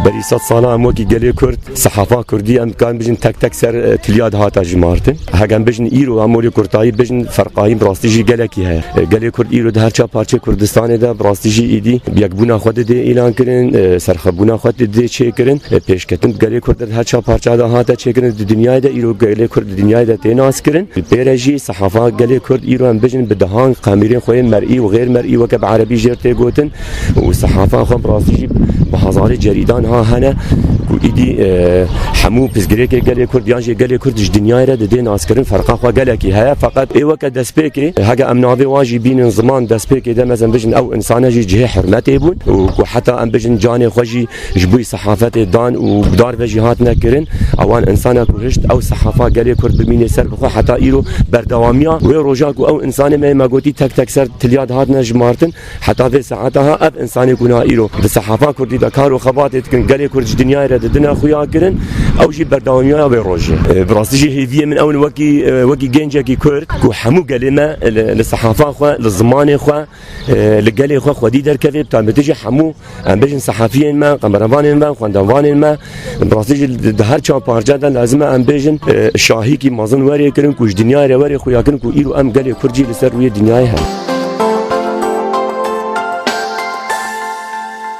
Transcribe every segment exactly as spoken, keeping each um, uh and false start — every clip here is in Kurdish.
Berî sed sala em wekî gelê Kurd, sehafa Kurdî em dikarin bijin tek tek ser, e, tiliya dihata jimartin. Hek em bijin îro em welê kurtayî bijin ferqayî bi rastî jî gelekî heye. E, gelê Kurd îro di her çar parçeyê Kurdistanê de bi rastî jî îdî yekbûna xwe didê îlan kirin, e, serxwebûna xwe didê çêkirin. E, pêşketin bi gelê Kurd de di her çar parça de hate çêkirin. Di dinyayê de îro gelê Kurd di dinyayê de tê naskirin. Bi pê re jî sehafa gelê Kurd îro em bijin bi dehan qemîrên xwe yên mer'î û xêr mer'î weke bi erebî jêr tê gotin. û sehafa xwe bi rastî jî bi hezarê cerîdan ha hene ku îdî, e, hemû pirsgirêkê gelê Kurd yan jî gelê Kurd ji dinyayê re didê naskirin, ferqa xwe gelekî heye. Feqet ê weke destpêkê, heke em navê wan jî bînin ziman, destpêkê de mezin bijin ew insane jî cihê hurmetê bûn û ku heta em bijin canê xwe jî ji bo sehafetê dan û bi dar ve jî hatine kirin. Ewan insana ku hişt ew sehafa gelê Kurd bimînê ser bi xwe heta îro berdewamiya wê roja ku ew insanê me, me gotî tek tek ser tiliya dihatine jimartin. Heta vê saeta ha ev insanê ku niha îro di sehafa Kurdî de kar û xebatê dikin, gelê Kurd ji dinyayê re didine xuya kirin, ew jî berdewamiya wê rojê. E, bi rastî jî hêviyê min ew in wekî, e, wekî gencekî Kurd ku hemû gelê me li, li sehafa xwe, li zimanê xwe, e, li gelê xwe xwedî derkeve, bi taybetî jî hemû em bêjin sehafiyên me, qemerevanên me, xwendevanên me, bi rastî jî di, di her çar parçe de lazim e em bêjin, e, şahîkî mezin werê kirin ku ji dinyayê re werê xuya kirin ku îro em gelê Kurd jî li ser rûyê dinyayê hene.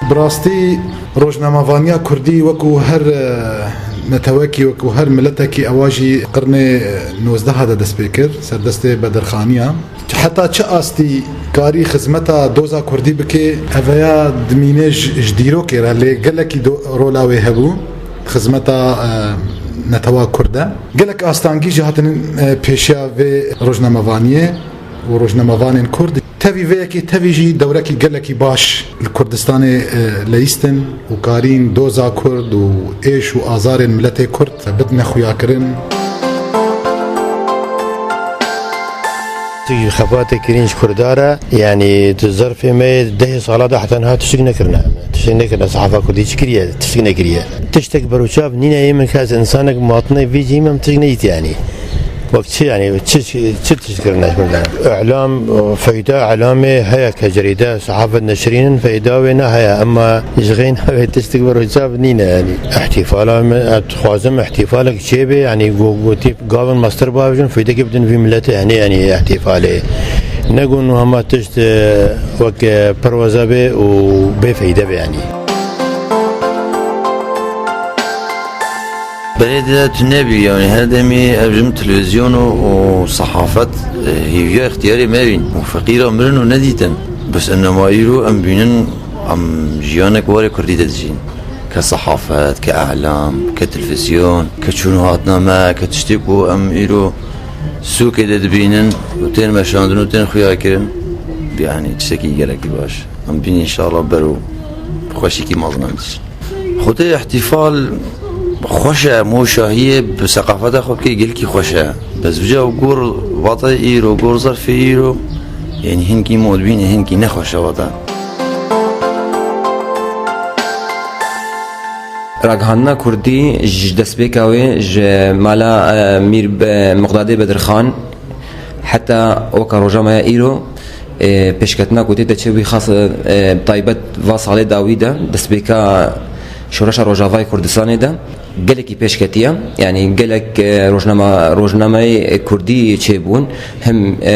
Bi rastî rojnamevaniya Kurdî wekû her, e, netewekî, wekû her miletekî ewa jî qirnê, e, nozdeh de dest pê kir, ser destê Bedirxaniya. Heta çi astî karî xizmeta doza Kurdî bike, eveya dimîne ji, ji dîrokê re, lê gelekî do-, rola wê hebû xizmeta, e, netewa Kurd e. Gelek astangî jî hatinin, e, pêşiya vê rojnamevaniyê û rojnamevanên Kurd. Tevî vê yekê tevî jî dewrekî gelekî baş li Kurdistanê, e, leyîstin û karîn doza Kurd û êş û azarên miletê Kurd bidine xuyakirin. Tiştî xebatê kirîn ji Kurda re, yanî tu zerfê me yê dehê sala de heta niha tiştik nekirine. Tiştik nekirine, sehafa Kurdî çi kiriye? Tiştik nekiriye. Tiştek beroçav nîne yê min kes insanek matine vî cî me tiştik neyît yanî. Wek çi yanî, çi, çi, çi tişt kirine ji Kurdan? Îlam, feyda îlamê heye ke cerîde, sehafet neşirînin, feyda wê ne heye, emma ji xeyn wê tiştik beroçav nîne yanî. Îhtîfala me, ez dixwazim îhtîfalek çêbe, yanî go-, gotî gavin mastir bavêjin, feydekî bidin vî miletê, yanî, yanî îhtîfalê. Ne go nû hema tişt, e, wek, e, perweza be û bê feyde be, yanî. Berê de tu nebî, yanî her demî ev jim televîzyon û, û sehafet, e, hîviya îxtiyarê me bîn. Û feqîra mirin û nedîtin. Bes enema îro em bînin, em jiyanek warê Kurdî de dijîn. Ke sehafet, ke îlam, ke televîzyon, ke çûn û hatina me, ke tiştê ku em îro sûkê de dibînin û tên meşandin û tên xuya kirin, yanî tiştekî gelekî baş. Em bîn înşallah ber û xweşîkî mezin em dijîn. Xwedê îhtîfal xweş e, mo şahiyê bi seqafeta xwe bikê gelkî xweş e. Bes vêca gor vate îro, gor zerfê îro, yanî hinkî mo dibîne hinkî nexweş e vate. Ragihandina Kurdî ji destpêka wê ji mala, e, Mîr, e, Miqdadê Bedirxan heta weka roja me ya îro, e, pêşketina ku tê de çêbûyî xas, e, taybet va salê dawî de, destpêka Şoreşa Rojavayê Kurdistanê de gelekî pêş ketiye. Yanî gelek, e, rojnama-, rojnameyê Kurdî çêbûn, him, e,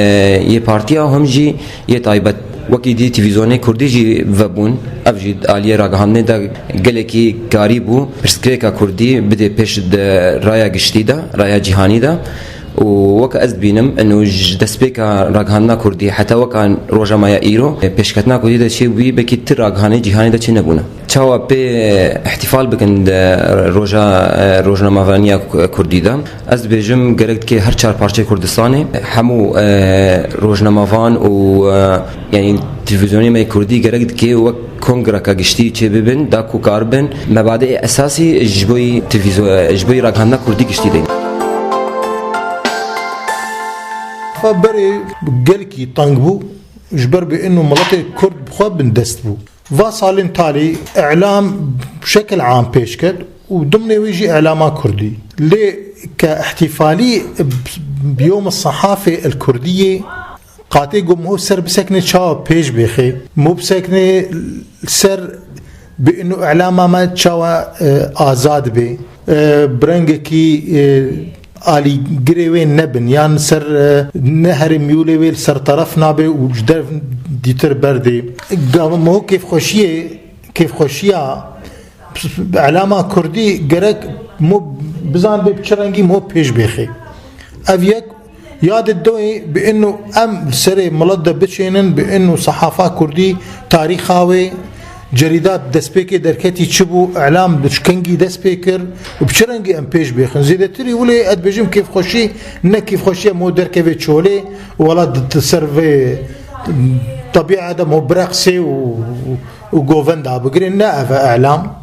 yê partiya û him jî yê taybet. Wekî dî televîzyonê Kurdî jî vebûn. Ev jî di aliyê ragihandinê de gelekî karî bû pirsgirêka Kurdî bidê pêş di raya giştî de, raya cîhanî de. Û weke ez dibînim, ino ji destpêka ragihandina Kurdî heta weka roja me ya îro, pêşketina Kurdî de çêbûyî, belkî ti ragihandinê cîhanê de çênebûne. Çawa pê îhtîfal bikin di roja, rojnamevaniya Kurdî de? Ez dibêjim, gerek dike her çar parçeyê Kurdistanê hemû, e, rojnamevan û, e, yanî televîzyonê me yê Kurdî gerek dike wek kongreka giştî çêbibin, da ku karibin mebadeyê esasî ji bo yî televîzyo-, ji bo yî ragihandina Kurdî giştî deynin. Fa berê gelkî teng bû, ji ber bi ino miletê Kurd bi xwe bindest bû. Va salên talî îlam şekil am pêş ket û dimnê wê jî îlama Kurdî. Lê ke îhtîfalî bi yom sehafê el Kurdiyê qatê got, mo ser biseknê çawa pêş bêxê, mo biseknê ser Bi inu îlama me çawa e, azad bê? E, bi rengekî e, alîgirê wê nebin, yan ser e, ne herê miyûlê wê li ser teref nabe û ji dev dîtir berdê. Ga-, mo kêfxweşiyê, kêfxweşiya îlama kurdî gerek mo bizanbe bi çi rengî mo pêş bêxê. Ev yek. Ya di doyê bi inu em li serê milet de biçênin, bi inu sehafa kurdî, tarîxa wê, cerîdat destpêkê derketî çi bû, îlam bi çi kengî dest pê kir û bi çi rengî em pêş bêxin. Zêdetirî wile ez dibêjim kêfxweşî, ne kêfxweşiya mo derkeve çolê û wela di, di ser vê tebîa de mo bireqsê û, û govenda bigirê. Ne ev e îlam.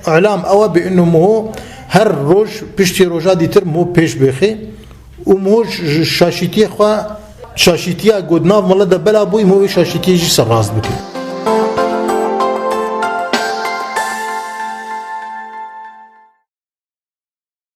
Îlam ew e bi inu mo her roj piştî roja dîtir mo pêş bêxê û mo ji şaşîtiyê xwe, şaşîtiya ku di nav milet de bela bûyî, mo wê şaşîtiyê jî serrast bike.